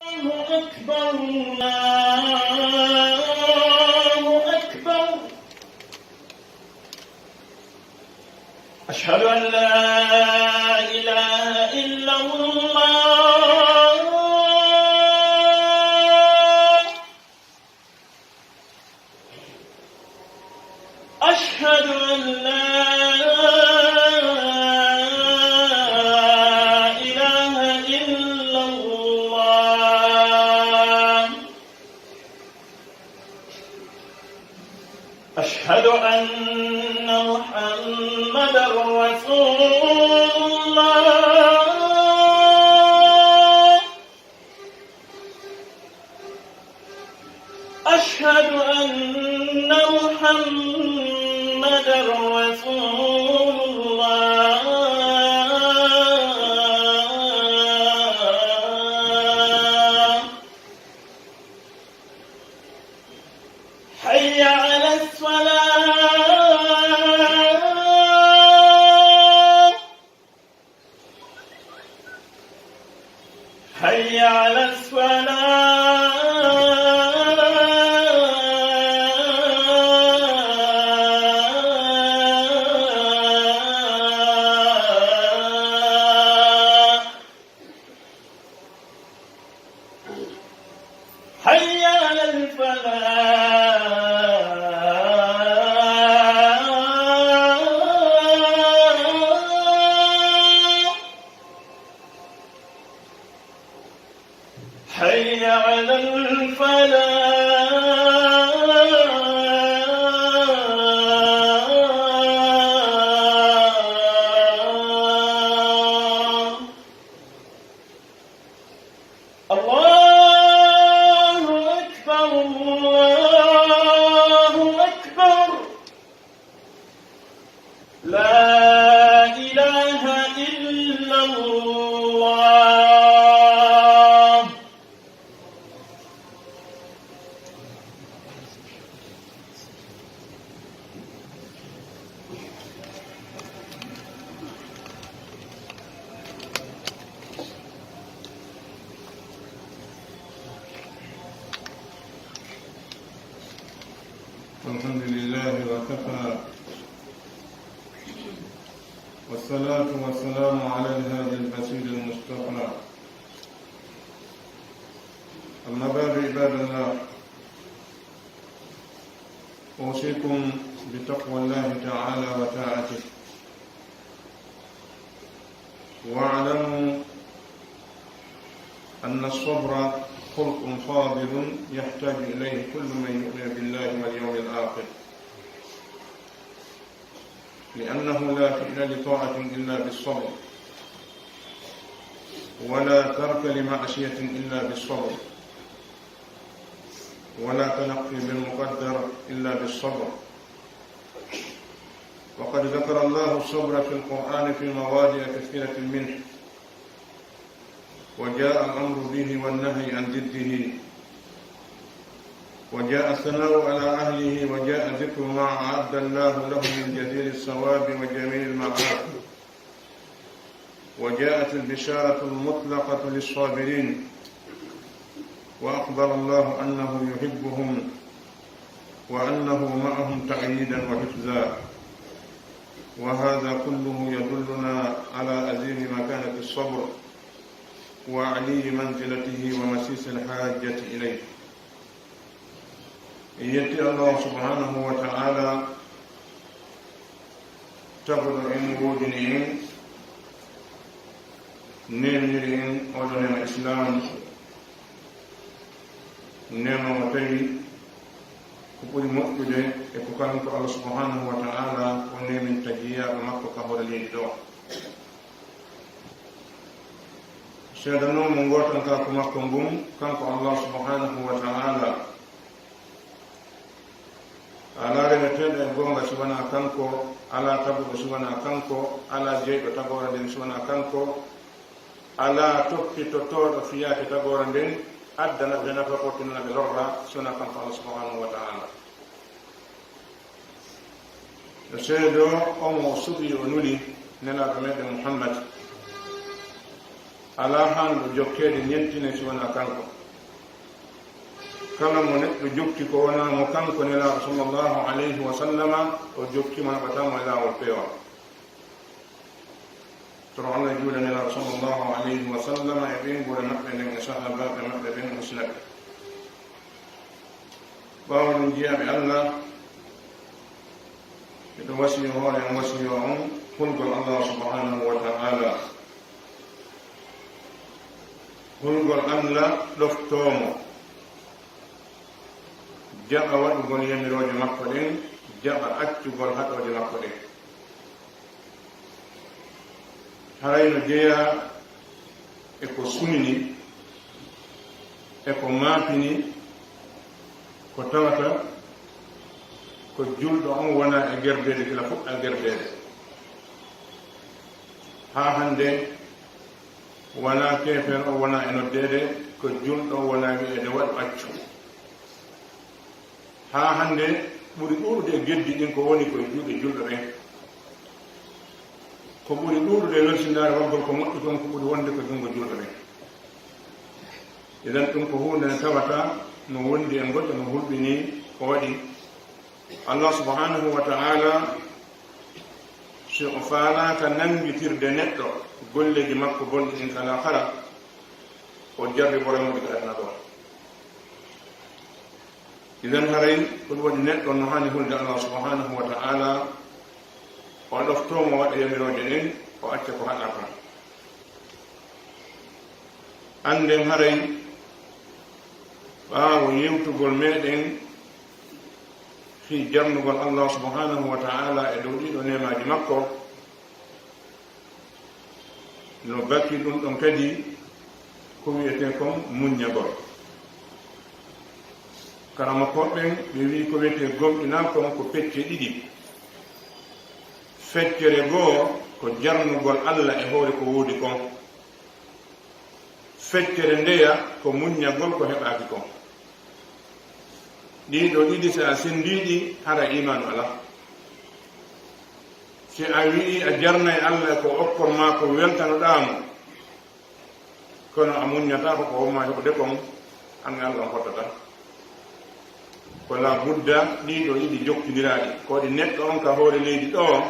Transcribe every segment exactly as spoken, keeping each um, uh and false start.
الله أكبر، الله أكبر. أشهد أن لا إله إلا الله. أشهد أن لا إله إلا الله. أشهد أن محمدا رسول الله. أشهد أن محمدا رسول الله. حي على الصلاة. حي على الصلاة. حي على الفلاح. حي على الفلاح. الله أكبر، الله أكبر. لا إله إلا الله. الحمد لله وكفى، والصلاة والسلام على الهادي البشير المصطفى. أما بعد، عباد الله، أوصيكم بتقوى الله تعالى وطاعته، واعلموا أن الصبر خلق فاضل يحتاج إليه كل من يؤمن بالله واليوم الآخر، لأنه لا فعل لطاعة إلا بالصبر، ولا ترك لمعصية إلا بالصبر، ولا تلقي بالمقدر إلا بالصبر. وقد ذكر الله الصبر في القرآن في مواضع كثيرة منه، وجاء الأمر به والنهي عن ضده، وجاء الثناء على أهله، وجاء ذكر ما أعد الله لهم من جزيل الثواب وجميل المآب، وجاءت البشارة المطلقة للصابرين، وأخبر الله أنه يحبهم وأنه معهم تأييدا وحفظا، وهذا كله يدلنا على عظيم مكانة الصبر وعلي منزلته ومسيس الحاجة إليه. En yetti Allahu subhanahu wa ta'ala, taguɗo en, woodini en, neeminiri en oɗo neema Islaam, neema mo tawi ko ɓuri moƴƴude e ko kanko Allah subhanahu wa ta'ala o neeminta jiyaaɓe makko ka hoore leydi ɗo. Seedanoo mo ngootankaaku makko ngun, kanko Allah subhanahu wa ta'ala. Alaa reweteeɗo e goonga si wanaa kanko, alaa taguɗo si wanaa kanko, alaa jeyɗo tagoore nden si wanaa kanko, alaa toppitotooɗo fiyaake tagoore nden, addanaɓe nafa ko tinanaɓe lorra si wanaa kanko Allah subhanahu wa ta'ala. No seedoo, on mo o suɓii, o nuli Nelaaɗo meɗen Muhammad, Alaa haanuɗo jokkeede ñettine si wanaa kanko. Kala mo neɗɗo jokki ko wanaa mo kanko Nelaaɗo sallallahu alayhi wa sallama, o jokkiima naɓataa mo e laawol peewal. Toro Allah juula Nelaaɗo sallallahu alayhi wa sallama e ɓeynguure maɓɓe nden e sahaabaaɓe maɓɓe ɓen e musnaɓe. Ɓaawo ɗum, jiyaaɓe Allah, miɗo wasiyoo hoore am, wasiyoo on hulgol Allah subhanahu wa ta'ala. Hulgol Allah, ɗoftoo mo, jaɓa waɗugol yamirooje makko ɗen, jaɓa accugol haɗooje makko ɗen. Haray no jeyaa e ko sunini, e ko maapini, ko tawata ko julɗo on wonaa e gerdeede gila fuɗɗaa gerdeede. Haa hannde, wanaa keefeero on wonaa e noddeede, ko julɗo on wonaa wi'eede waɗu accu. Haa hannde, ɓuri ɗuuɗude e geddi ɗin ko woni ko e juuɗe julɓe ɓen. Ko ɓuri ɗuuɗude e welsindaare waɗugol ko moƴƴi kon ko ɓuri wonde ko junngo julɓe ɓen. Idan ɗum ko huunde nde tawata no wondi e ngoƴa, no hulɓinii ko waɗi. Allah subhanahu wa ta'ala, si o faalaaka nanngitirde neɗɗo golleeji makko bonɗi ɗin ka laakara, o jarriboray mo ɗi ka aduna ɗoo. Idan haray ko ɗum waɗi neɗɗo no haani hulde Allah subhanahu wa ta'ala, o ɗoftoo mo waɗa yamirooje ɗen, o acca ko haɗaa kon. Annden haray ɓaawo yewtugol meɗen fii jarnugol Allah subhanahu wa ta'ala e dow ɗiɗo neemaaji makko, no bakki ɗum ɗon kadi ko wi'etee kon muññagol. Karamakooɓe ɓen, ɓe wi'i ko wi'etee gomɗinal kon ko pecce ɗiɗi. Feccere goo ko jarnugol Allah e hoore ko woodi kon. Feccere ndeya ko muññagol ko heɓaaki kon. Ɗii ɗoo ɗiɗi, si a senndii ɗi, hara iimaanu alaa. Si a wi'ii a jarnay Allah ko okkor maa, ko weltanoɗaa mo, kono a muññataako ko wonmaa heɓude kon, an e Allah on fottataa. Ko laa budda ɗii ɗoo ɗiɗi jokkondiraaɗi. Ko waɗi neɗɗo on ka hoore leydi ɗoo,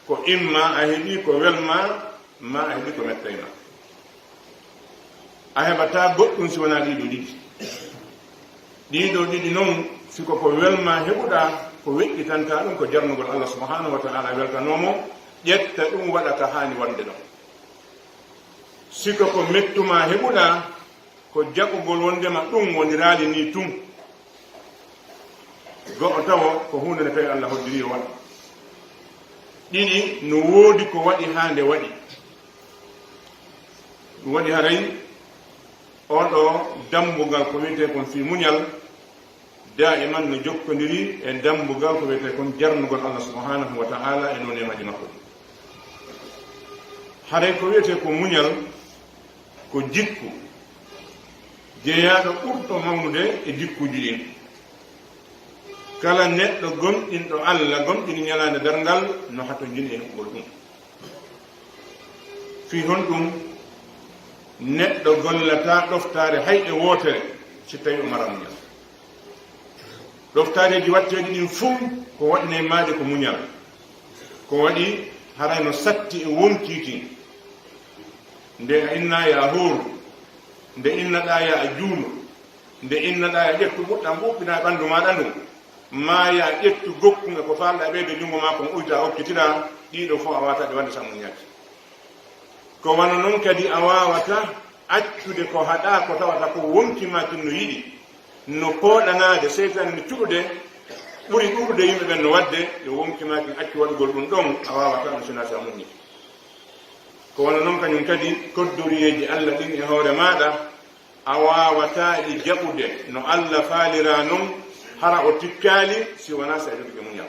ko imma a heɓii ko welmaa, maa a heɓii ko mettaymaa. A heɓataa goɗɗum si wanaa ɗii ɗoo ɗiɗi. Ɗii ɗoo ɗiɗi non, si ko ko welmaa heɓuɗaa, ko weƴƴitantaa ɗum ko jarnugol Allah subhanahu wa ta'ala weltanoo mo, ƴetta ɗum waɗa ka haani waɗude ɗon. Si ko ko mettumaa heɓuɗaa, ko jaɓugol wondema ɗum woniraali nii tun. Go'o tawo ko huunde nde tawi Allah hoddiri yo waɗu. Ɗiɗi, no woodi ko waɗi haa nde waɗi. Ɗum waɗi haray oo ɗoo dambugal ko wi'etee kon fii muñal, daa'iman no jokkondiri e dambugal ko wi'etee kon jarnugol Allah subhanahu wa ta'ala e no neemaaji makko ɗin. Haray ko wi'etee ko muñal, ko jikku jeyaaɗo ɓurɗo mawnude e jikkuuji ɗin. Kala neɗɗo gomɗinɗo Allah, gomɗini Ñalaande Darngal, no hatonjini e heɓugol ɗum. Fii honɗum? Neɗɗo gollataa ɗoftaare hay e wootere si tawii o maraa muñal. Ɗoftaareeji watteeɗi ɗin fuu, ko waɗi neemaade ko muñal. Ko waɗi haray no satti e wonkii kin. Nde a innaa yo a hooru, nde innaɗaa yo a juulu, nde innaɗaa yo a ƴettu ɓuɗɗam ɓuuɓɓinaa ɓanndu maaɗa ndun, maa yo a ƴettu gokkun e ko faalɗaa ɓeyde junngo maa kon, uytaa okkitiraa, ɗii ɗoo fow a waawataa ɗi waɗde si a muñaaki. Ko wano non kadi a waawataa accude ko haɗaa, ko tawata ko wonkii maa kin no yiɗi, no pooɗanaade, seytaane no cuɗude, ɓuri ɗuuɗude yimɓe ɓen no waɗde, yo wonkii maa kin accu waɗugol ɗum ɗon, a waawataa ɗum si wanaa si a muñii. Ko wano non kañum kadi koddoriyeeji Alla ɗin e hoore maaɗa, a waawataa ɗi jaɓude no Alla faaliraa non, hara o tikkaali, si wanaa si a jogike muñal.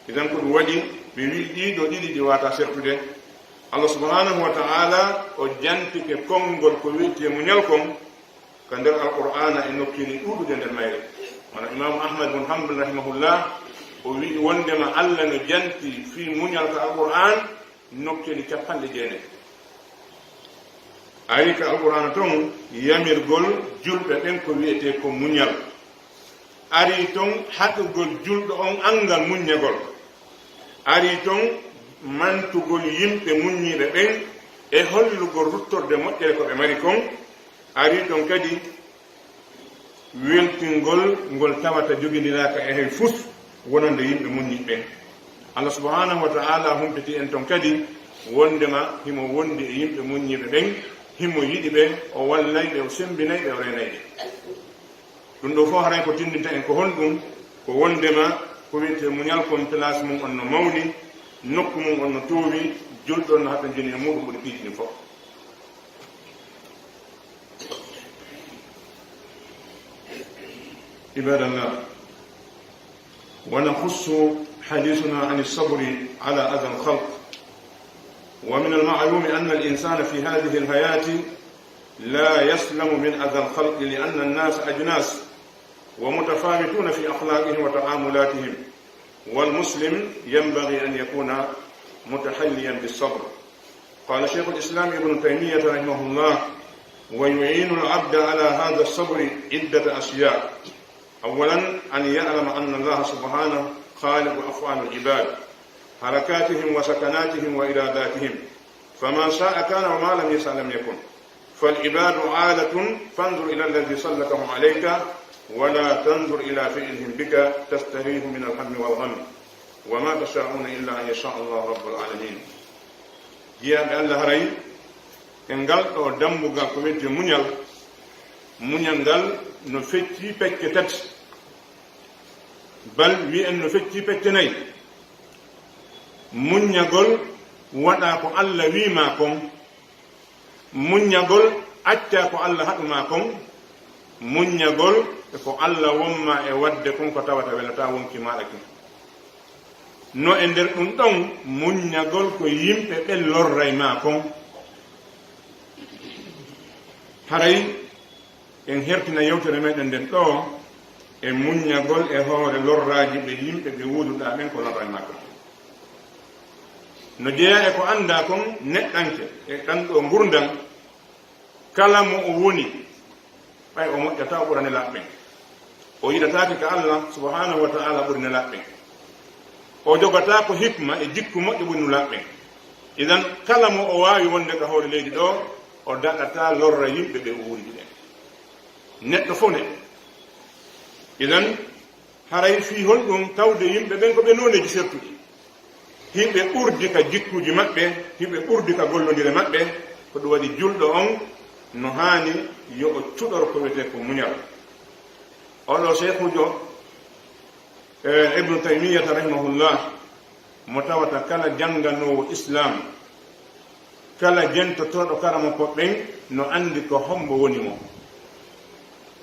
Idan ko ɗum waɗi mi wi'i ɗii ɗoo ɗiɗi ɗi waawataa sertude. Alla subhanahu wa ta'ala o jantike konngol ko wi'etee muñal kon ka nder Alqur'aana e nokkeeli ɗuuɗuɗe nder mayre. Wano Imaamu Ahmad bun Hanbal rahimahullah, o wi'i wondema Alla no janti fii muñal ka Alqur'aan nokkeeli cappanɗe jeenayi. Ari ka Alqur'aana ton yamirgol julɓe ɓen ko wi'etee ko muñal. Ari ton haɗugol julɗo on anngal muññagol. Ari ton mantugol yimɓe muññiiɓe ɓen e hollugol ruttorde moƴƴere ko ɓe mari kon. Ari ton kadi weltingol ngol tawata jogindiraaka e hay fus wonande yimɓe muññiiɓe ɓen. Allah subhanahu wa ta'ala humpiti en ton kadi wondema himo wondi e yimɓe muññiiɓe ɓen, himo yiɗi ɓe, o wallay ɓe, o sembinay ɓe, o reenay ɓe. Ɗun ɗoo fow haray ko tinndinta en ko honɗun? Ko wondema ko wi'etee muñal kon place mun on no mawni, nokku mun on no toowi, julɗo on no hatonjini e muuɗun ɓuri piiji ɗin fow. عباد الله، ونخص حديثنا عن الصبر على أذى الخلق. ومن المعلوم أن الإنسان في هذه الحياة لا يسلم من أذى الخلق، لأن الناس أجناس ومتفاوتون في أخلاقهم وتعاملاتهم، والمسلم ينبغي أن يكون متحليا بالصبر. قال شيخ الإسلام ابن تيمية رحمه الله: ويعين العبد على هذا الصبر عدة أشياء. أولا، أن يعلم أن الله سبحانه خالق أفعال العباد، حركاتهم وسكناتهم وإراداتهم، فما شاء كان وما لم يشأ لم يكن. فالعباد عالة، فانظر إلى الذي سلطهم عليك، ولا تنظر إلى فعلهم بك تستريح من الهم والغم، وما تشاءون إلا أن يشاء الله رب العالمين. Jiyaaɓe Allah, haray e ngal ɗoo dambugal ko wi'etee muñal, muñal ngal no feccii pecce tati, bal wi'en no feccii pecce nay. Muññagol waɗa ko Allah wi'i maa kon, muññagol acca ko Allah haɗu maa kon, muññagol e ko Allah won maa e waɗde kon ko tawata welataa wonkii maaɗa kin. No e nder ɗun ɗon, muññagol ko yimɓe ɓen lorray maa kon. Haray en hertina yewtere meɗen nden ɗoo e muññagol e hoore lorraaji ɓe yimɓe ɓe wuuduɗaa ɓen ko lorray maa kon. No jeyaa e ko anndaa kon, neɗɗanke e ɗan ɗoo ngurndan, kala mo o woni, ɓay o moƴƴataa o ɓura nelaaɓe ɓen. O yiɗataake ka Allah subhanahu wa ta'ala ɓuri nelaaɓe ɓen. O jogataa ko hikma e jikku moƴƴo ɓuri nulaaɓe ɓen. Idan, kala mo o waawi wonde ka hoore leydi ɗoo, o daɗataa lorra yimɓe ɓe o wuuridi ɓen. Neɗɗo fow neɗɗo. Idan, haray fii honɗun tawde yimɓe ɓen ko ɓe nooneeji sertuɗi? Hiɓe ɓurdi ka jikkuuji maɓɓe, hiɓe ɓurdi ka gollondire maɓɓe, ko ɗun waɗi julɗo on no haani yo o cuɗor ko wi'etee ko muñal. Oo ɗoo seekuujo, eh, Ibnu Taymiyyata rahimahullah, mo tawata kala jannganoowo Islaam, kala jentotooɗo karamoko ɓen no anndi ko hombo woni mo.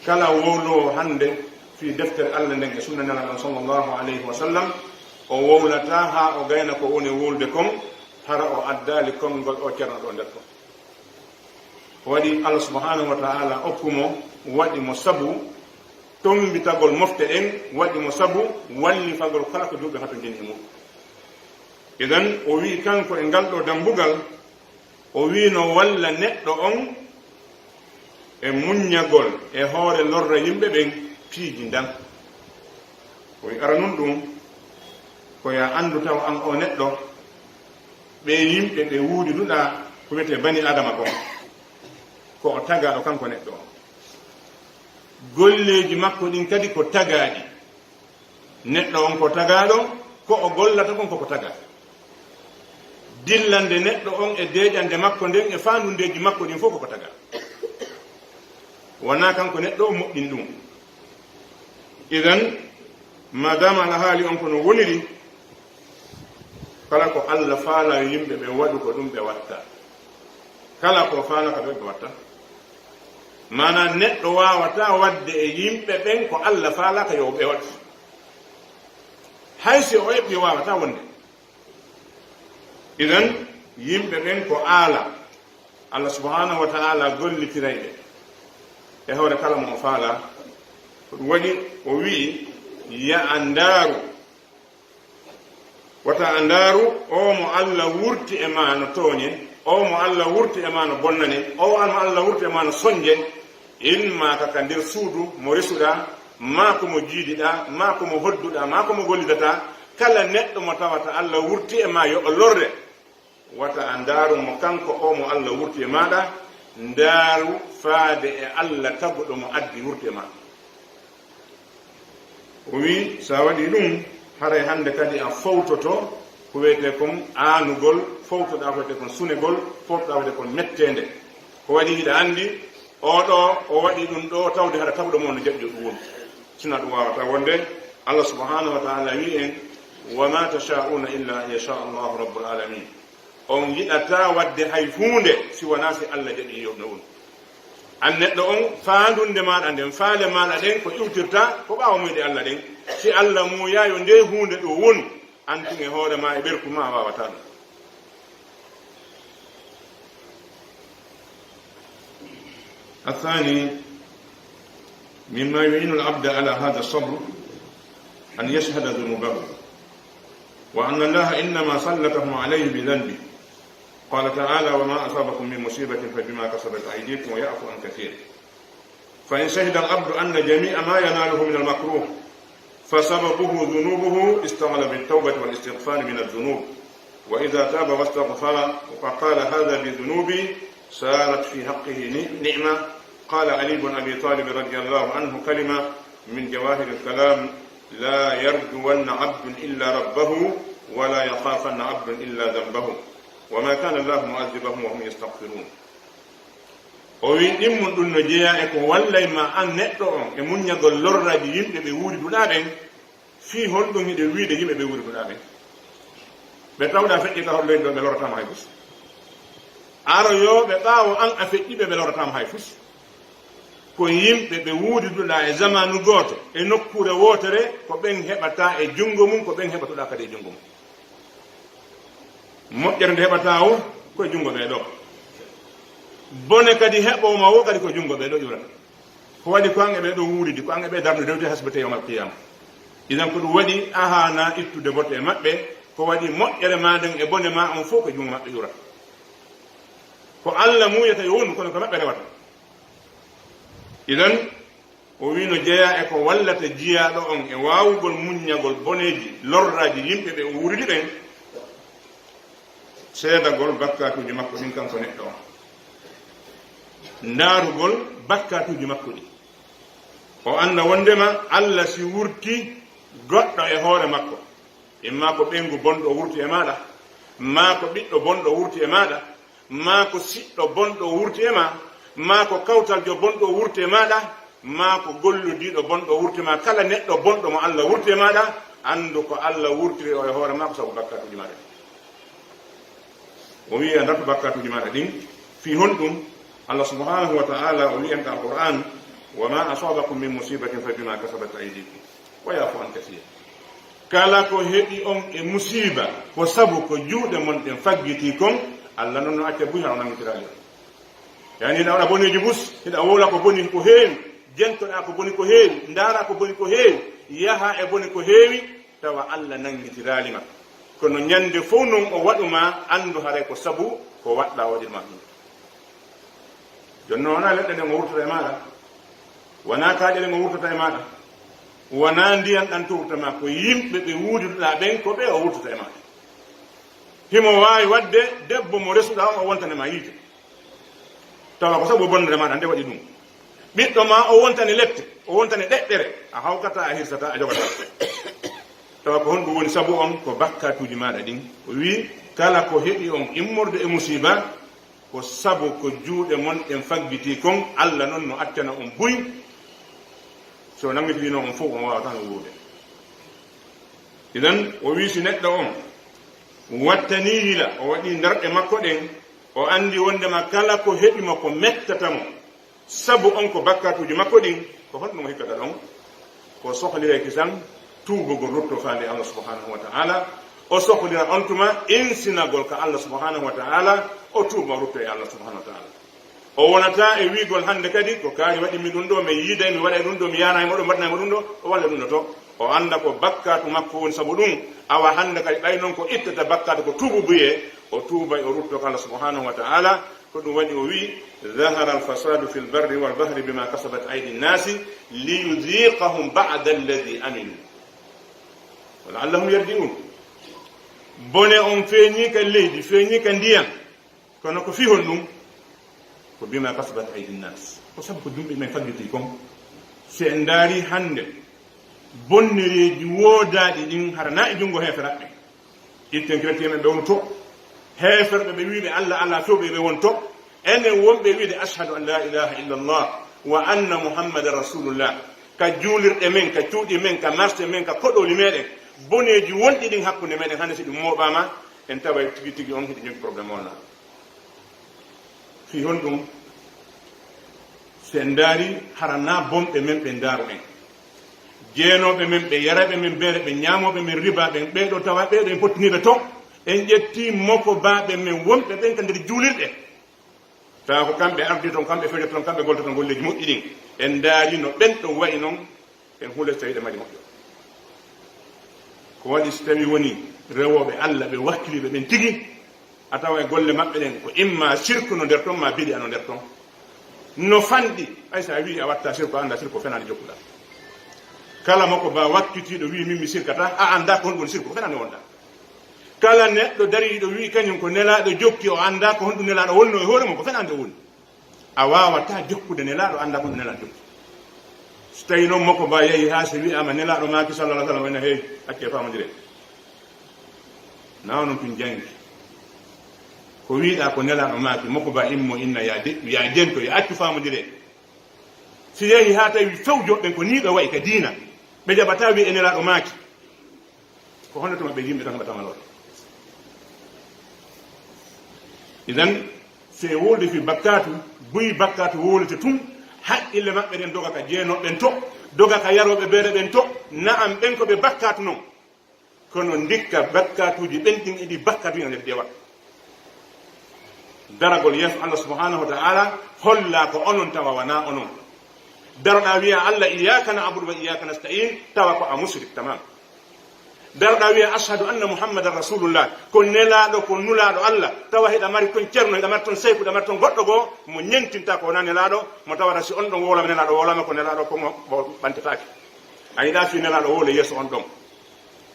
Kala wowloowo hannde fii deftere Allah nden e sunna Nelaaɗo on sallallahu alayhi wa sallam, o wowlataa haa o gayna ko woni wowlude kon, hara o addaali konngol o ceerno ɗoo nder kon. Waɗi Allah subhanahu wa ta'ala okku mo, waɗi mo sabu tommbitagol mofte ɗen, waɗi mo sabu wallifagol kala ko julɓe hatonjini e muɗum. Idan, o wi'i kanko e ngal ɗoo dambugal, o wi'i no walla neɗɗo on e muññagol e hoore lorra yimɓe ɓen piiji ndan. O wi'i aranun ɗun, ko yo a anndu taw an oo neɗɗo, ɓee yimɓe ɓe wuudiduɗaa ko wi'etee bani Aadama kon, ko o tagaaɗo kanko neɗɗo on. Golleeji makko ɗin kadi ko tagaaɗi. Neɗɗo on ko tagaaɗo, ko o gollata kon ko ko tagaa. Dillande neɗɗo on e deeƴande makko nden e faandundeeji makko ɗin fow ko ko tagaa. Wanaa kanko neɗɗo on moƴƴini ɗun. Idan, maadaama alhaali on ko no woniri, kala ko Allah faalaa yo yimɓe ɓen waɗu ko ɗun ɓe watta. Kala ko faalaa ka ɓe ɓe watta. Maanaa neɗɗo waawataa waɗde e yimɓe ɓen ko Allah faalaaka yo ɓe waɗu. Hay si o eɓɓi waawataa wonde. Idan, yimɓe ɓen ko aala. Allah subhanahu wa ta'ala gollitiray ɓe e hoore kala mo o faalaa. Ko ɗun waɗi o wi'i, yo a ndaaru, wata a ndaaru oo mo Allah wurti e maa no tooñe, O mo Alla wurti e maa no bonnane, o mo Alla wurti e maa no sonje, imma ka ka nder suudu mo resuɗaa, maa ko mo jiidiɗaa, maa ko mo hodduɗaa, maa ko mo gollidataa, kala neɗɗo mo tawata Alla wurti e maa yo o lorre, wata a ndaaru mo kanko o mo Alla wurti e maaɗa, ndaaru faade e Alla taguɗo mo addi wurti e maa. O wi'i, so a waɗii ɗun, haray hannde kadi a fowtoto ko wiyetee kon aanugol, fowtoɗaa ko wiyetee kon sunegol, fowtoɗaa ko wiyetee kon metteende. Ko waɗi hiɗa anndi, oo ɗoo, o waɗii ɗun ɗoo, tawde hara taguɗo mo on no jaɓi yo ɗun wonu. Sinaa ɗun waawataa wonde, Allah subhanahu wa ta'ala wi'i en, "Wa ma tasha'una illa an yasha Allahu rabbul alamin." On yiɗataa waɗde hay huunde si wanaa si Allah jaɓii yo ɗun wonu. An neɗɗo on, faandunde maaɗa nden, faale maaɗa ɗen, ko iwtirta ko ɓaawo muyɗe Allah ɗen. Si Allah muuyaa yo ndee huunde ɗoo wonu, an tun e hoore maa e ɓerku maa a waawataa ɗun. الثاني مما يعين العبد على هذا الصبر أن يشهد ذنوبه، وأن الله إنما سلطهم عليه بذنبه. قال تعالى: "وما أصابكم من مصيبة فبما كسبت أيديكم ويعفو عن كثير." فإن شهد العبد أن جميع ما يناله من المكروه فسببه ذنوبه، اشتغل بالتوبة والاستغفار من الذنوب، وإذا تاب واستغفر وقال: "هذا بذنوبي"، صارت في حقه نعمة. قال علي بن أبي طالب رضي الله عنه كلمة من جواهر الكلام: "لا يرجون عبد إلا ربه، ولا يخافن عبد إلا ذنبه، وما كان الله معذبهم وهم يستغفرون." O wi'i, ɗimmun ɗun no jeyaa e ko wallay ma an neɗɗo on e muɲɲagol lorraaji yimɓe ɓe wuuriduɗaa ɓen. Fii honɗun hiɗen wiide yimɓe ɓe wuuriduɗaa ɓen? Ɓe tawɗaa feƴƴi ka hollowinɗo ɓe lorrataa ma hay fus. Aroyooɓe ɓaawo an a feƴƴi ɓe, ɓe lorrataa ma hay fus. Ko yimɓe ɓe wuuriduɗaa e zamaanu gooto, e nokkuure wootere, ko ɓen heɓata e junngo mun, ko ɓen heɓatoɗaa kadi e junngo mun. Moƴƴere nde heɓataa woo, ko e junngo ɓee ɗoo. Bone kadi heɓoo ma woo, kadi ko junngo ɓee ɗoo iwrata. Ko waɗi ko an e ɓee ɗoo wuuridi, ko an e ɓee darnude, rewti hasbete yawmal qiyaama. Idan ko ɗun waɗi a haanaa ittude bote e maɓɓe, ko waɗi moƴƴere maa nden e bone maa on fow ko e junngo maɓɓe iwrata. Ko Alla muuyata yo wonu, kono ko maɓɓe rewata. Idan, o wi'i no jeyaa e ko wallata jiyaaɗo on e waawugol muɲɲagol boneeji, lorraaji yimɓe ɓe o wuuridi ɓen, seedagol bakkaatuuji makko ɗin kanko neɗɗo on. Ndaarugol bakkaatuuji makko ɗin. O annda wonndema Alla si wurti goɗɗo e hoore makko, imma ko ɓeyngu bonɗo wurti e maaɗa, maa ko ɓiɗɗo bonɗo wurti e maaɗa, maa ko siɗɗo bonɗo wurti e maa, maa ko kawtaljo bonɗo wurti e maaɗa, maa ko gollidiiɗo bonɗo wurti e maa, kala neɗɗo bonɗo mo Alla wurti e maaɗa, anndu ko Alla wurtiri o e hoore maa ko sabu bakkaatuuji maaɗa ɗin. O wi'i, a ndartu bakkaatuuji maaɗa ɗin. Fii honɗun? Alla subhanahu wa ta'ala o wi'i en ka Alqur'aan, "Wa ma asabakum min musibatin fa bima kasabat aydikum." Wa ya'fu an kasiir. Kala ko heɓi on e musiiba, ko sabu ko juuɗe mon ɗen faggitii kon, Alla non no acca buy hara o nanngitiraali on. Yani hiɗa waɗa boneeji bus, hiɗa wowla ko boni ko heewi, jentoɗaa ko boni ko heewi, ndaaraa ko boni ko heewi, yahaa e boni ko heewi, tawa Alla nanngitiraali ma. Kono ɲande fow non o waɗu ma, anndu haray ko sabu ko waɗɗaa o waɗir ma ɗun. Jooni non, wanaa leɗɗe ɗen o wurtata e maaɗa, wanaa kaaƴe ɗen o wurtata e maaɗa, wanaa ndiyan ɗan towrata ma, ko yimɓe ɓe wuuriduɗaa ɓen, ko ɓe o wurtata e maaɗa. Himo waawi waɗde debbo mo resuɗaa on o wontane ma yiite, tawa ko sabu bonnere maaɗa nde waɗi ɗun. Ɓiɗɗo maa o wontane lepte, o wontane ɗeɗɗere, a hawkataa, a hirsataa, a jogataa. Tawa ko honɗun woni sabu on? Ko bakkaatuuji maaɗa ɗin. O wi'i, kala ko heɓi on immorde e musiiba, ko sabu ko juuɗe mon ɗen faggitii kon, Alla non no accana on buy. Si o nanngitiriino on fow, on waawataa no wuurude. Idan, o wi'i si neɗɗo on wattanii yila, o waɗii ndarɗe makko ɗen, o anndi wonndema kala ko heɓi mo ko mettata mo, sabu on ko bakkaatuuji makko ɗin, ko honɗun o hikkata ɗon? Ko sohliray kisan tuubugol, ruttoo faande Allah subhanahu wa ta'ala. O sohlira on tuma insinagol ka Allah subhanahu wa ta'ala, o tuuba, o ruttoo e Allah subhanahu wa ta'ala. O wonataa e wi'ugol hannde kadi, ko kaari waɗi mi ɗun ɗoo, mi yiiday, mi waɗay ɗun ɗoo, mi yaanay mo ɗoo, mi waɗanay mo ɗun ɗoo, o walla ɗun ɗoo to. O annda ko bakkaatu makko woni sabu ɗun. Awa hannde kadi, ɓay non ko ittata bakkaatu ko tuubu buyee, O tuubay, o rutto ka Allah subhanahu wa ta'ala. Ko ɗum waɗi o wi'i, "Dhahara al-fasadu fil barri wal bahri bima kasabat aydi nnasi liyudhiqahum ba'da alladhi amilu wa la'allahum yarji'un." Bone on feeñii ka leydi, feeñii ka ndiyan. Kono ko fii honɗum? Ko bima kasabat aydi nnas. Ko sabu ko juuɗe men faggiti kon. Si en ndaari hannde, bonnereeji woodaaɗi ɗin hara na e junngo heeferaaɓe. Itten keretiyen ɓe wonto, heeferɓe ɓe wi'uɓe Allah alaa, fewɓe ɓe wonto, enen wonɓe wi'ude, "Ashhadu an la ilaha illallah wa anna Muhammadan rasulullah." Ka juulirɗe men, ka cuuɗi men, ka marse men, ka koɗooli meɗen, boneeji wonɗi ɗin hakkunde meɗen, hannde si ɗum mooɓaama, en taway tigi tigi on hiɗi jogii problème on na. Fii honɗum? Si en ndaari, hara na bonɓe men ɓe ndaaru en. Jeenooɓe men, ɓe yarayɓe men beere, ɓe ñaamooɓe men riba ɓen, ɓee ɗoo tawa, ɓee ɗoo en pottiniiɓe to, en ƴettii mokobaaɓe men wonɓe ɓen ka nder juulirɗe. Tawa ko kamɓe ardii ton, kamɓe fewjata ton, kamɓe golta ton golleeji moƴƴi ɗin. En ndaari no ɓen ɗon wa'i non, en hule si tawii ɗe mari moƴƴo. Ko waɗi si tawii woni rewooɓe Allah, ɓe wakkiliiɓe ɓen tigi, a tawa e golle maɓɓe ɗen ko imma sirku no nder ton, ma bidi'a no nder ton. No fanɗi, hay si a wi'i a watta sirku, a anndaa sirku ko fenaande jokkuɗaa. Kala mokobaa wakkitiiɗo wi'i, "Min mi sirkataa," a anndaa ko honɗum woni sirku, ko fenaande wonɗaa. Kala neɗɗo dariiɗo wi'i kañum ko Nelaaɗo jokki, o anndaa ko honɗum Nelaaɗo wonnoo e hoore mum, ko fenaande o woni. A waawataa jokkude Nelaaɗo, anndaa ko honɗum Nelaaɗo jokki. Si tawii non mokobaa yahi haa si wi'aama Nelaaɗo maaki, sallallahu alaihi wasallam, ina, "Hey, accee faamondiree." Na onon tun jangi. Ko wi'uɗaa ko Nelaaɗo maaki, mokobaa immo inna, "Yaa deƴƴu, yaa jento, yaa accu faamondiree." Si yahi haa tawi fewjooɓe ɓen ko nii ɓe wa'i ka diina, ɓe jaɓataa wi'e Nelaaɗo maaki. Ko honno tuma ɓe yimɓe tan heɓata maloore? Idan, si e wowlude fii bakkaatu, buy bakkaatu wowlete tun, haqqille maɓɓe ɗen doga ka jeenooɓe ɓen to, doga ka yarooɓe beere ɓen to, na'am, ɓen ko ɓe bakkaatu non. Kono ndikka bakkaatuuji ɓen ɗin e ɗi bakkaatu ina nder dewa. Daragol yeeso Allah subhanahu wa ta'ala holla ko onon tawa wana onon. Daroɗaa wi'a Allah, "Iyyaka na'budu wa iyyaka nasta'in," tawa ko a mushrik tamam. Daroɗaa wi'a, "Ashhadu anna Muhammadan rasulullah," ko nelaaɗo, ko nulaaɗo Allah, tawa hiɗa mari ton cerno, hiɗa mari ton seyku, hiɗa mari ton goɗɗo goo mo ñentinta ko wona nelaaɗo, mo tawata si on ɗon wowlama nelaaɗo wowlama ko nelaaɗo ko mo o ɓantataake. A yiɗaa fii nelaaɗo wowle yeeso on ɗon.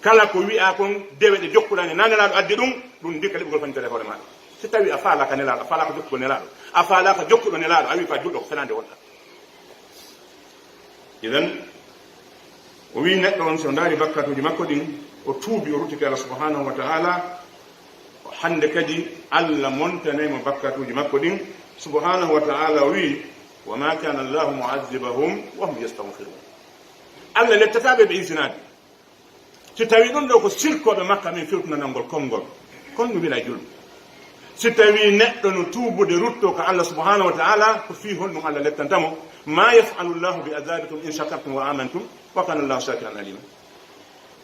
Kala ko wi'aa kon, dewe ɗe jokkuɗaa ne, naa nelaaɗo addi ɗum, ɗum ndikka liɓugol fañtere hoore maaɗa. Si tawii a faalaaka nelaaɗo, a faalaaka jokkugol nelaaɗo, a faalaaka jokkuɗo nelaaɗo, a wi'i ko a julɗo, ko fenaande wonɗaa. Idan, o wi'i neɗɗo on, si o ndaari bakkatuuji makko ɗin, o tuubi, o ruttike Allah subhanahu wa ta'ala, hannde kadi Allah montanay mo bakkatuuji makko ɗin, subhanahu wa ta'ala, o wi'i, "Wa ma kana Allahu mu'azzibahum wa hum yastaghfirun." Allah lettataa ɓe ɓe insinaade. Si tawii ɗum ɗoo ko sirkooɓe Makka ɓen fewtunanangol konngol, kon ɗum wila julɓe. Si tawii neɗɗo no tuubude ruttoo ka Allah subhanahu wa ta'ala, ko fii honɗum Allah lettanta mo? "Ma yaf'alu Allahu bi adhabikum in shakartum wa amantum, wa kana Allahu shakiran alima."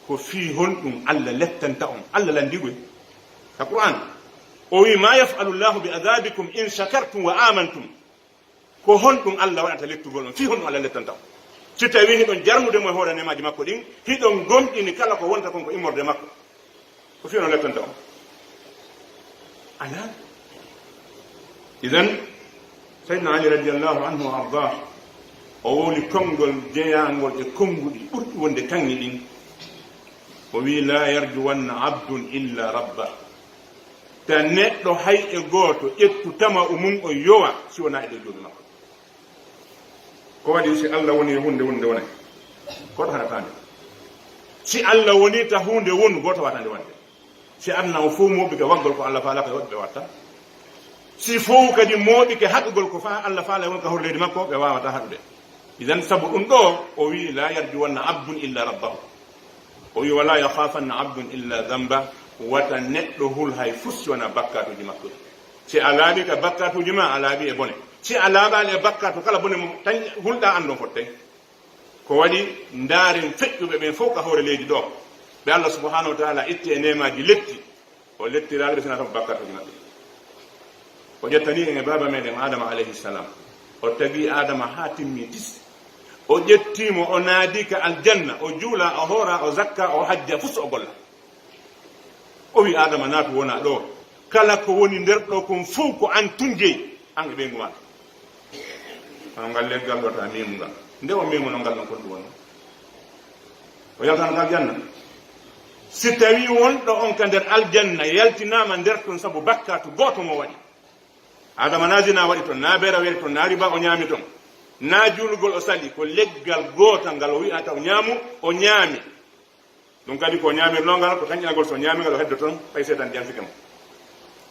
Ko fii honɗum Allah lettanta on? Allah lanndii koy ka Qur'an. O wi'i, "Ma yaf'alu Allahu bi adhabikum in shakartum wa amantum." Ko honɗum Allah waɗata lettugol on? Fii honɗum Allah lettanta on? Si tawii hiɗon jarnude mo e hoore neemaaji makko ɗin, hiɗon gomɗini kala ko wonta kon ko immorde makko, ko fii honɗum lettanta on? Alaa. Idan, Sayyidina Ali radiyallahu anhu wa ardaah, o wowli konngol jeyaangol e konnguɗi ɓurɗi wonde kaŋŋe ɗin. O wi'i, "La yarjuwanna abdun illa rabbah." Ta neɗɗo hay e gooto ƴettu tama'u mun on yowa si wonaa e dow Joomi makko. Ko waɗi si Allah woni e huunde wonde wonay? Gooto haɗataa nde. Si Allah woni ta huunde wonu, gooto waawataa nde wonde. Si aduna on fow mooɓike waɗgol ko Allah faalaaka, e woɓɓe watta. Si fow kadi mooɓike haɗugol ko fa Allah faala e won ka hoore leydi makko, ɓe waawataa haɗude. Idan sabu ɗum ɗoo, o wi'i, "La yarjuwanna abdun illa rabbahu." O wi'i, "Wala yakhafanna abdun illa dhanba." Wata neɗɗo hul hay fus si wonaa bakkaatuuji makko. Si a laaɓi ka bakkaatuuji ma, a laaɓi e bone. Si a laaɓaali e bakkaatu kala bone mo tan hulɗaa, anndon fottay. Ko waɗi ndaaren feƴƴuɓe ɓen fow ka hoore leydi ɗoo. Ɓe Allah subhanahu wa ta'ala itti e neemaaji letti. O lettiraali ɓe sinaa sabu bakkaatuuji maɓɓe. O ƴettanii en e baaba meɗen Aadama alayhi salam. O tagii Aadama haa timmi tis. O ƴettii mo, o naadi ka aljanna, o juula, o hoora, o zakka, o hajja, fus o golla. O wi'i Aadama, "Naatu wona ɗoo, Kala ko woni nder ɗoo kon fow ko an tun jeyi, an e ɓeyngu maaɗa. Hono ngal leggal ɗoo, ta meemu ngal. Nde o meemuno ngal ɗon, kon ɗum wonno? O yaltano ka aljanna. Si tawii wonɗo on ka nder aljanna yaltinaama nder ton sabu bakkaatu gooto mo waɗi, Aadama naa zina waɗi ton, naa beera weeri ton, naa riba o ñaami ton, naa juulugol o sali, ko leggal gootal ngal o wi'ata o ñaamu, o ñaami. Ɗum kadi ko o ñaamirnoo ngal, ko tanƴinagol, so o ñaami ngal, o heddo ton, ɓay seytaane jansike mo.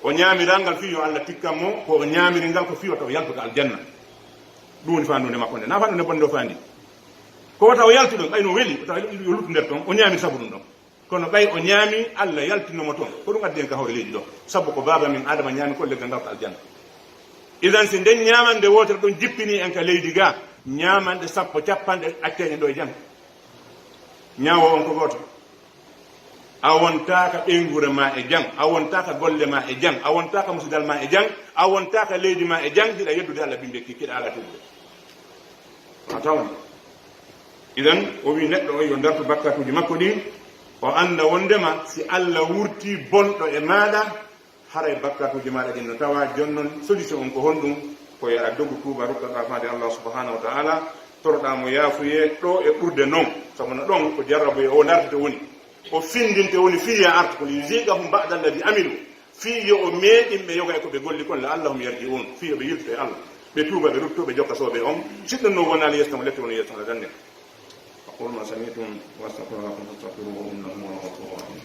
O ñaamiraa ngal fii yo Alla tikkan mo, ko o ñaamiri ngal ko fii wata o yaltu ka aljanna. Ɗum woni faandude makko nde. Naa faandude bonde o faandi. Ko wata o yaltu ɗon, ɓay no weli, wata o luttu nder ton, o ñaamiri sabu ɗum ɗon. Kono ɓay o ñaami, Alla yaltino mo ton. Ko ɗum addi en ka hoore leydi ɗoo. Sabu ko baaba men Aadama ñaami kon leggal ngal ka aljanna. Idan, si nden ñaamande wootere ɗon jippinii en ka leydi gaa, ñaamanɗe sappo, capanɗe accay en ɗoo e jam. Ñaawo on ko gooto. A wontaaka ɓeynguure maa e jam, a wontaaka golle maa e jam, a wontaaka musidal maa e jam, a wontaaka leydi maa e jam, hiɗa yeddude Alla bimbi kii, kiɗa alaa tuubude. A tawan. Idan, o wi'i neɗɗo on yo dartu bakkatuuji makko ɗin, o annda wonndema si Alla wurtii bonɗo e maaɗa, haray bakkatuuji maaɗa ɗin no tawaa. Jonnon, solution on ko honɗum? Ko yo a dogu tuuba, ruttoɗaa faade Allah subhanahu wa ta'ala, toroɗaa mo yaafuyee ɗoo e ɓurde non. Sabu no ɗon ko jarraboye o dartete woni. O findinte woni fii yo a artu ko liyuziqahum ba'da alladhi amilu. Fii yo o meeɗin ɓe yoga e ko ɓe golli kon, la'allahum yarji'un. Fii yo ɓe yilto e Allah. Ɓe tuuba, ɓe rutto, ɓe jokka soobee on. Si ɗum non wonaali yeeso ton, o letti woni yeeso ton, aɗa anndi. أقول ما سمعتم وأستغفر لكم فاستغفروه إنه هو الغفور الرحيم.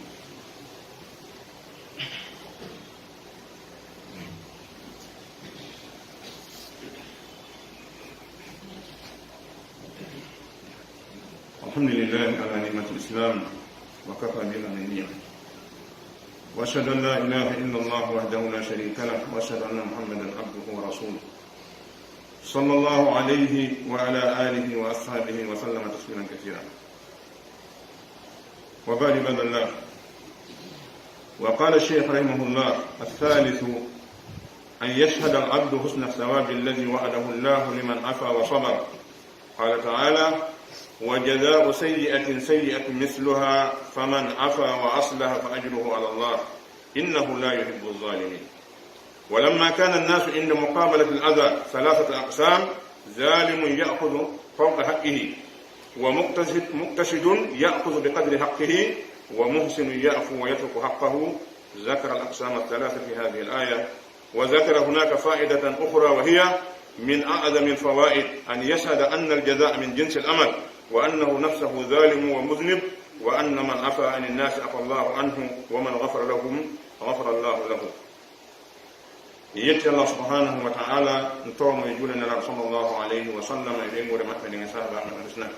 الحمد لله على نعمة الإسلام وكفى بها من نعمة. وأشهد أن لا إله إلا الله وحده لا شريك له، وأشهد أن محمدا عبده ورسوله، صلى الله عليه وعلى آله وأصحابه وسلم تسليما كثيرا. وبعد، عباد الله، وقال الشيخ رحمه الله: الثالث، أن يشهد العبد حسن الثواب الذي وعده الله لمن عفا وصبر. قال تعالى: وجزاء سيئة سيئة مثلها، فمن عفا وأصلح فأجره على الله، إنه لا يحب الظالمين. ولما كان الناس عند مقابلة الأذى ثلاثة أقسام: ظالم يأخذ فوق حقه، ومقتصد، مقتصد يأخذ بقدر حقه، ومحسن يعفو ويترك حقه، ذكر الأقسام الثلاثة في هذه الآية، وذكر هناك فائدة أخرى، وهي من أعظم الفوائد: أن يشهد أن الجزاء من جنس العمل، وأنه نفسه ظالم ومذنب، وأن من عفا عن الناس عفا الله عنه، ومن غفر لهم غفر الله له. En yetti Allah subhanahu wa ta'ala, en toro mo e juulde Nelaaɗo sallallahu alayhi wa sallam e ɓeynguure maɓɓe nden e sahaabaaɓe maɓɓe ɓe sunna.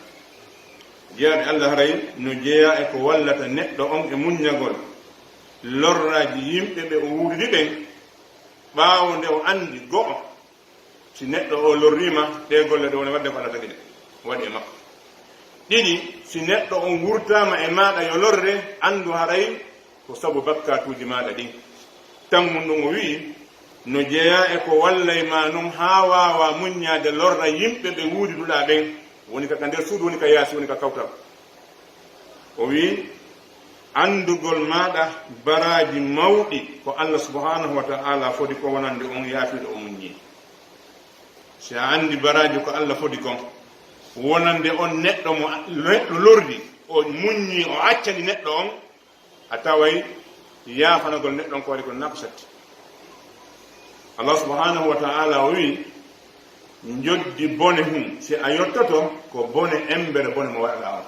Jeyaaɓe Allah, haray no jeyaa e ko wallata neɗɗo on e muññagol lorraaji yimɓe ɓe o wuuridi ɓen, ɓaawo nde o anndi, go'o, si neɗɗo o lorriima, ɗee golle ɗe woni waɗde ko Allah tagi ɗe, waɗi e makko. Ɗiɗi, si neɗɗo on wurtaama e maaɗa yo lorre, anndu haray ko sabu bakkaatuuji maaɗa ɗin. Tammun ɗum o wi'i, no jeyaa e ko wallay ma non haa waawaa muññaade lorra yimɓe ɓe wuuriduɗaa ɓen, woni ka, ka nder suudu, woni ka yaasi, woni ka kawtal. O wi'i, anndugol maaɗa baraaji mawɗi ko Allah subhanahu wa ta'ala fodi ko wonande on yaafiiɗo o muññi. Si a anndi baraaji ko Allah fodi kon, wonande on neɗɗo mo, neɗɗo lorri, o muññi, o accani neɗɗo on, a taway yaafanagol neɗɗo on ko waɗi kon naa ko satti. Allah subhanahu wa ta'ala o wi'i, njoddi bone hun, si a yottoto, ko bone embere bone mo waɗaɗaa on.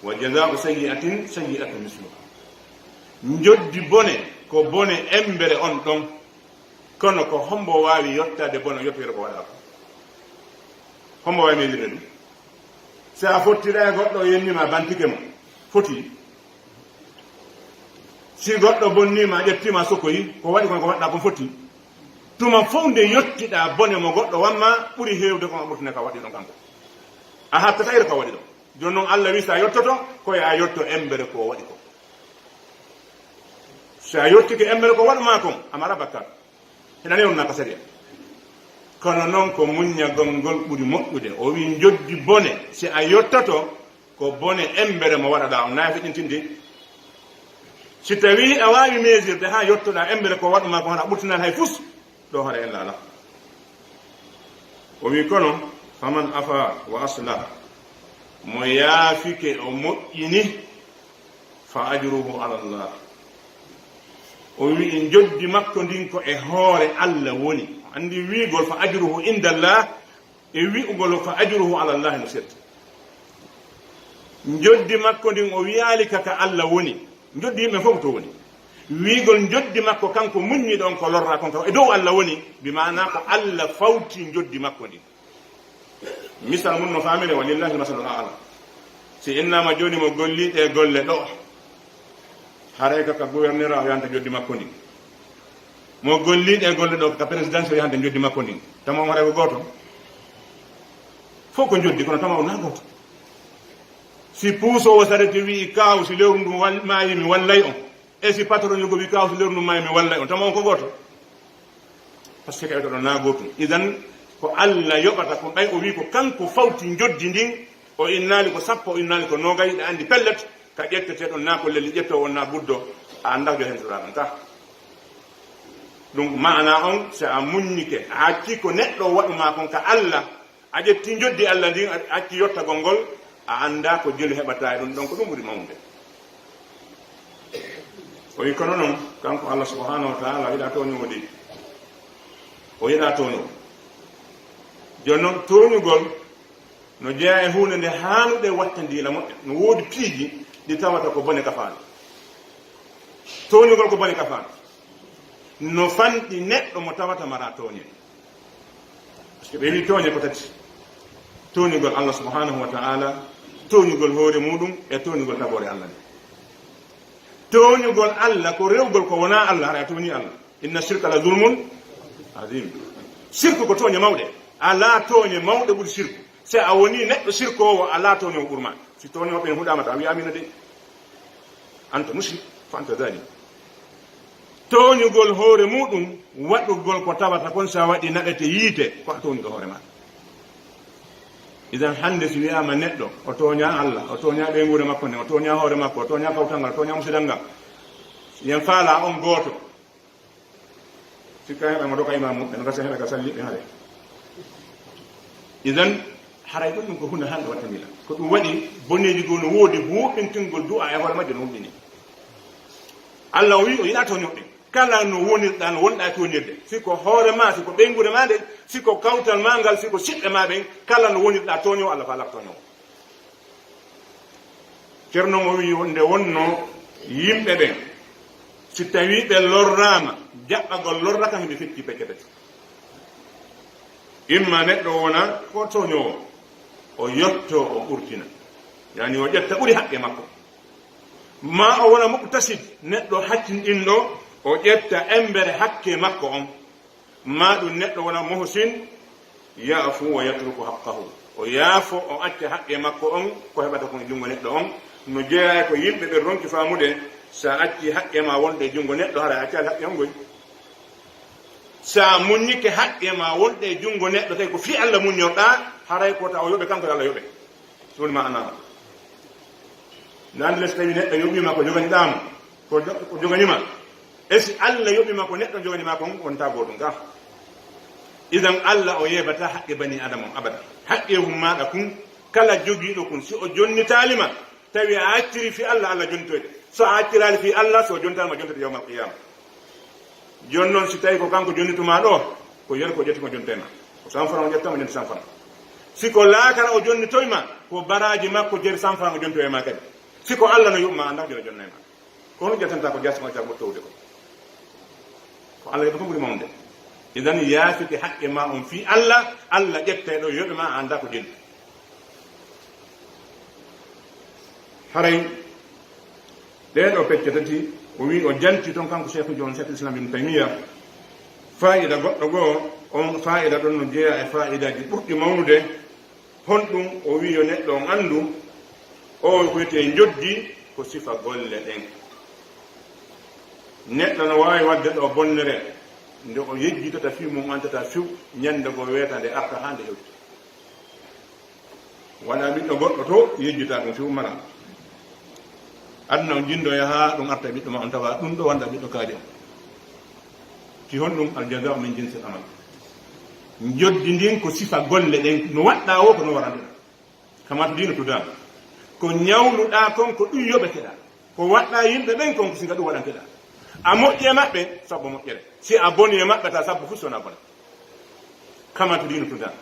Wa jazaa'u sayyi'atin sayyi'atun misluha. Njoddi bone ko bone embere on ɗon. Kono ko hombo waawi yottaade bone yottoyre ko waɗaa kon? Hombo waawi meelirde ɗum? Si a fottira e goɗɗo, o yenni ma, bantike mo, foti. Si goɗɗo bonni ma, ƴetti ma, sokoyi, ko waɗi kon, ko waɗɗaa kon foti. Tuma fow nde yottiɗaa bone mo goɗɗo wan ma, ɓuri heewde ko ma ɓurtune ka waɗi ɗon kanko. A hattata ira ka waɗi ɗon. Jooni non Allah wi, si a yottoto, ko yo a yotto embere ko o waɗi kon. Si a yottike embere ko waɗu ma kon, a mara bakkaatu. Hiɗa newna ka sariya. Kono non ko muññagol ngol ɓuri moƴƴude. O wi'i, njoddi bone, si a yottoto, ko bone embere mo waɗaɗaa on. Naa feƴƴintinde. Si tawii a waawi meesirde haa yottoɗaa embere ko waɗu maa ko, hara ɓurtinaa hay fus, ɗoo hara ella alaa. O wi'i, kono, faman afa wa aslah, mo yaafike o moƴƴini, fa ajruhu ala Allah. O wi'i, njoddi makko ndin ko e hoore Alla woni. Anndi wi'ugol fa ajruhu inda Allah e wi'ugol fa ajruhu ala Allah no serti. Njoddi makko ndin o wi'aali ka ka Alla woni. Njoddi yimɓe fof ko to woni. Wi'ugol njoddi makko kanko muññiɗo on ko lorra kon ka e dow Alla woni, bi maanaa ko Alla fawti njoddi makko ndin. Misal mun no faamire, walillahi masalul a'la. Si innaama jooni mo gollii ɗee golle ɗoo, haray ka, ka gouverneur o yahanta njoddi makko ndin. Mo gollii ɗee golle ɗoo, ka présidence o yahanta njoddi makko ndin. Tama on haray ko gooto? Fof ko njoddi, kono tama on naa gooto. Si puusoowo sareti wi'i, kaaw, si lewru ndun wal-, maayi, mi wallay on. E si patron yugo wi'i, kaaw, si lewru ndun maayi, mi wallay on. Tama on ko gooto? Parce que ɓe ɗon naa gootum. Idan, ko Alla yoɓata, ko ɓay o wi'i ko kanko fawti njoddi ndin, o innaali ko sappo, o innaali ko noogay, ɗa anndi pellet, ka ƴettetee ɗon naa ko lelli ƴettoo on naa guddo, a anndaa ko hentoɗaa ɗon ka. Ɗum maana on, si a muññike, a accii ko neɗɗo waɗu maa kon ka Alla, a ƴetti njoddi Alla ndin, a acci yottagol ngol, a anndaa ko jelu heɓataa e ɗum, ɗon ko ɗum ɓuri mawnude. O wi'i kono non, kanko Allah subhanahu wa ta'ala, o yiɗaa tooñoowo de. O yiɗaa tooñoowo. Jooni non, tooñugol no jeyaa e huunde nde haanuɗe wattandila moƴƴa. No woodi piiji ɗi tawata ko bone ka faandu. Tooñugol ko bone ka faandu. No fanɗi neɗɗo mo tawata maraa tooñe. Parce que ɓe wi'i tooñe ko tati. Tooñugol Allah subhanahu wa ta'ala, tooñugol hoore muɗum, e tooñugol tagoore Allah nde. Tooñugol Allah ko rewgol ko wonaa Allah, hara a tooñii Allah. Inna shirka la zulmun azim. Sirku ko tooñe mawɗe. Alaa tooñe mawɗe ɓuri sirku. Si a wonii neɗɗo sirkoowo, alaa tooñoowo ɓurmaa. Si tooñooɓe ɓen huɗaama, ta wi'i, "Amina de." Anta mushrik, fa anta zalim. Tooñugol hoore muɗum, waɗugol ko tawata kon, si a waɗi naɓete yiite, ko a tooñuɗo hoore maa. Idan hannde si wi'aama neɗɗo, o tooñaa Allah, o tooñaa ɓeynguure makko nden, o tooñaa hoore makko, o tooñaa kawtal ngal, o tooñaa musidal ngal, yen faalaa on gooto. Sikka heɓa mo doka imaamu, ɓe no gasa heɓa ka salli ɓe hare. Idan, haray ɗum ɗum ko hunde hannde wattani la. Ko ɗum waɗi boneeji goo no woodi, huɓintingol du'a e hoore majjo no huɓini. Allah o wi'i o yiɗaa tooñooɓe. Kala no wonirɗaa, no wonɗaa e tooñirde. Si ko hoore maa, si ko ɓeynguure maa nden, si ko kawtal maa ngal, si ko siɓɓe maa ɓen, kala no wonirɗaa tooñoowo, Allah faalaa ko tooñoowo. Ceerno mo wi'i wonde wonno yimɓe ɓen, si tawii ɓe lorraama, jaɓɓagol lorra kan hiɓe fecci pecce tati. Imma neɗɗo wona ko tooñoowo, o yotto o ɓurtina, yani o ƴetta ɓuri haqqe makko. Maa o wona muqtasid, neɗɗo haccinɗinɗo, o ƴetta embere haqqe makko on. Maa ɗum neɗɗo wona muhsin, ya'fu wa yatruku haqqahu. O yaafo, o acca haqqe makko on, ko heɓata kon e junngo neɗɗo on. No jeyaa e ko yimɓe ɓe ronki faamude, si a accii haqqe maa wonde e junngo neɗɗo, haray a accaali haqqe on ngoy. Si a muññike haqqe maa wonde e junngo neɗɗo, tawi ko fii Alla muññorɗaa, haray ko ta o yoɓe kanko, yo Alla yoɓe. Ɗun maana. Nde annduɗen, si tawii neɗɗo yoɓii ma ko joganiɗaa mo, ko jo-, ko joganii ma, e si Alla yoɓii ma ko neɗɗo joginii ma kon, wontaa gootum ka. Idan Alla o yeebataa haqqe banii Aadama on abada. Haqqeehun maaɗa kun, kala jogiiɗo kun, si o jonnitaali ma, tawi a accirii fii Alla, Alla jonnitoyte. So a acciraali fii Alla, si o jonnitaali ma, jonnitoyte yawmal qiyaama. Jooni non, si tawii ko kanko jonnitumaa ɗoo, ko yeru ko ƴetti ko jontoy ma. Ko cent francs o ƴetta, mo jonti cent francs. Si ko laakara o jonnitoy ma, ko baraaji makko jeeri cent francs o jontoy ma kadi. Si ko Alla no yoɓi ma, anndaa ko jonnay ma. Ko hono ƴettanta ko jaasi ma ƴetta ɓuri towde ko. Ko Alla yoɓi ko ɓuri mawnude. Idan yaafike haqqe maa on fii Alla, Alla ƴettay ɗoo yoɓi ma, anndaa ko jonni. Haray ɗee ɗoo pecce tati, o wi'i o janti ton kanko Sheikh Jon, Sheikh Islam Ibn Taymiyya, faa'ida goɗɗo goo, on faa'ida ɗon no jeyaa e faa'idaaji ɓurɗi mawnude. Honɗum? O wi'i yo neɗɗo on anndu, o ko wi'etee njoddi, ko sifa golle ɗen. Neɗɗo no waawi waɗde ɗoo bonnere, nde o yejjitata fii mum antata few, ñannde goo weeta nde arta haa nde hewta. Waɗa ɓiɗɗo goɗɗo to yejjita ɗum si ummata. Aduna on jindoya haa ɗum arta e ɓiɗɗo ma on tawa ɗum ɗo wonda ɓiɗɗo kaari on. Fi honɗum? Al jazaa'u min jinsil amal. Njoddi ndin ko sifa golle ɗen, no waɗɗaa woo ko no waranteɗaa. Kama tudiinu tudaan. Ko ñawluɗaa kon ko ɗum yoɓeteɗaa. Ko waɗɗaa yimɓe ɓen kon ko sifa ɗum waɗanteɗaa. A moƴƴi e maɓɓe, sabbo moƴƴere. Si a boni e maɓɓe, ta sabbo fuu si wonaa bone. Kama tudiinu tudaan.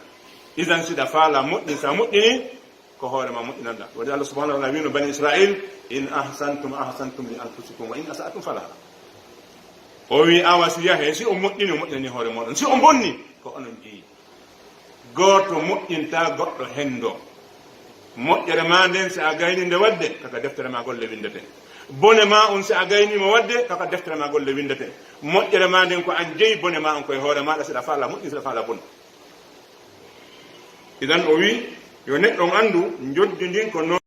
Idan si ɗa faala moƴƴin, si a moƴƴini, ko hoore ma moƴƴinanɗaa. Waɗi Allah subhanahu wa ta'ala wiino Bani Israil, "In ahsantum ahsantum li anfusikum wa in asa'tum falaha." O wi awa si yahe, si on moƴƴini, on moƴƴinani hoore moɗon. Si on bonni, ko onon jeyi. Gooto moƴƴinta goɗɗo hendo. Moƴƴere ma nden si a gayni nde wadde, kaka deftere ma golle windete. Bone ma on si a gayni mo wadde, kaka deftere ma golle windete. Moƴƴere ma nden ko an jeyi, bone ma on ko e hoore maɗa, si ɗa faala moƴƴin, si ɗa faala bon. Idan o wi, yo neɗɗo on anndu, njoddi ndin ko non